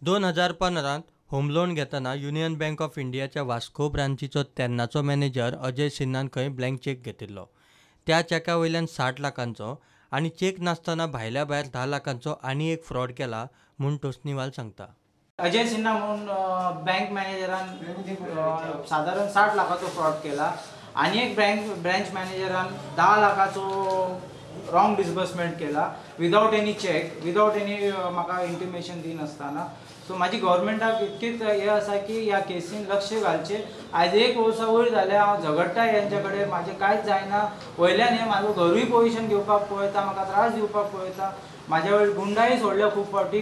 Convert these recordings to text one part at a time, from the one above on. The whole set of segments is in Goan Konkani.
2015 होम लोन घेतना युनियन बँक ऑफ इंडियाच्या वास्को ब्रांचीचो तेन्नाचो मॅनेजर अजय सिन्हान खंय ब्लँक चेक घेतिल्लो. त्या चॅका वयल्यान 60 लाखांचो आनी चेक नासतना भायल्या भायर 10 लाखांचो आनी एक फ्रॉड केला म्हूण तोष्णीवाल सांगता. अजय सिन्हा म्हणून बँक मॅनेजरान सादारण 60 लाखाचो फ्रॉड केला आनी एक ब्रँच मॅनेजरान 10 लाखाचो रॉंग डिसबर्समेंट केला without any cheque, without any म्हाका इंटिमेशन दिनासतना. सो म्हाजी गव्हर्मेंटाक इतकीच हें आसा की ह्या केसीन लक्ष घालचें. आयज एक वर्सा वयर जालें हांव झगडटा हेंच्या कडेन, म्हाजें कांयच जायना. वयल्यान हे म्हाजो घरूय पोजिशन घेवपाक पळयता, म्हाका त्रास दिवपाक पळयता, म्हाज्या वयर गुंडाय सोडल्या खूब फावटी.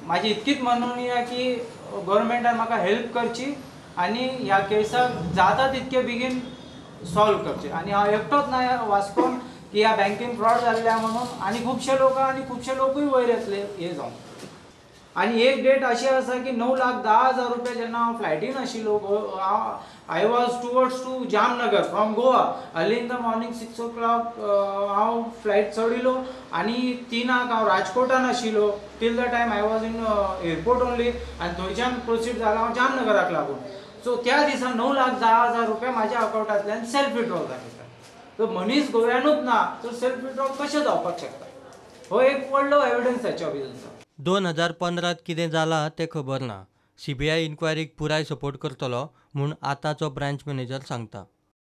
म्हाजी इतकीच मनोवणी आहा की गव्हर्मेंटान म्हाका हेल्प करची आनी ह्या केसाक जाता तितके बेगीन सॉल्व करचें. आनी हांव एकटोच ना वास्कोन की ह्या बँकेन फ्रॉड जाल्ल्या म्हणून, आनी खुबशे लोक आनी खुबशे लोकूय वयर येतले हे जावन. आनी एक डेट अशी आसा की 9,10,000 रुपया जेन्ना हांव फ्लायटीन आशिल्लो, I was towards to Jamnagar from Goa. Early in the morning 6 o'clock हांव फ्लायट चडिल्लो आनी 3 हांव राजकोटान आशिल्लो. Till the time I was in airport only आनी थंयच्यान प्रोसीड जाला हांव जामनगराक लागून. सो त्या दिसा 9,10,000 रुपया म्हाज्या अकावंटांतल्यान सेल्फ विड्रॉल दाखयता. सो मनीस गोव्यानूच ना तर सेल्फ विड्रॉल कशें जावपाक शकता? हो एक व्हडलो एविडन्स ताच्या ऑफिसाचो. 2015 कितें जालां तें खबर ना. सीबीआय इन्क्वायरीक पुराय सपोर्ट करतलो म्हूण आतांचो ब्रांच मॅनेजर सांगता.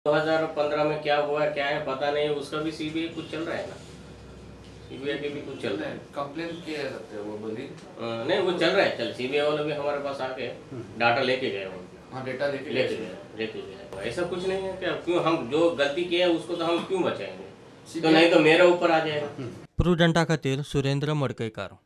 2015 में क्या हुआ क्या है पता नहीं, उसका भी सीबीआई कुछ चल रहा है ना, सीबीआई के भी कुछ चल रहा है, कंप्लेन किया जाता है वो बोली नहीं वो चल रहा है, चल सीबीआई वाले भी हमारे पास आके डाटा लेके गए, हाँ डेटा लेके गए। ऐसा कुछ नहीं है क्या, क्यों हम जो गलती किया है उसको तो हम क्यों बचाएंगे, तो नहीं तो मेरे ऊपर आ जाएगा। प्रुडंटा खातीर सुरेंद्र मडकयकार।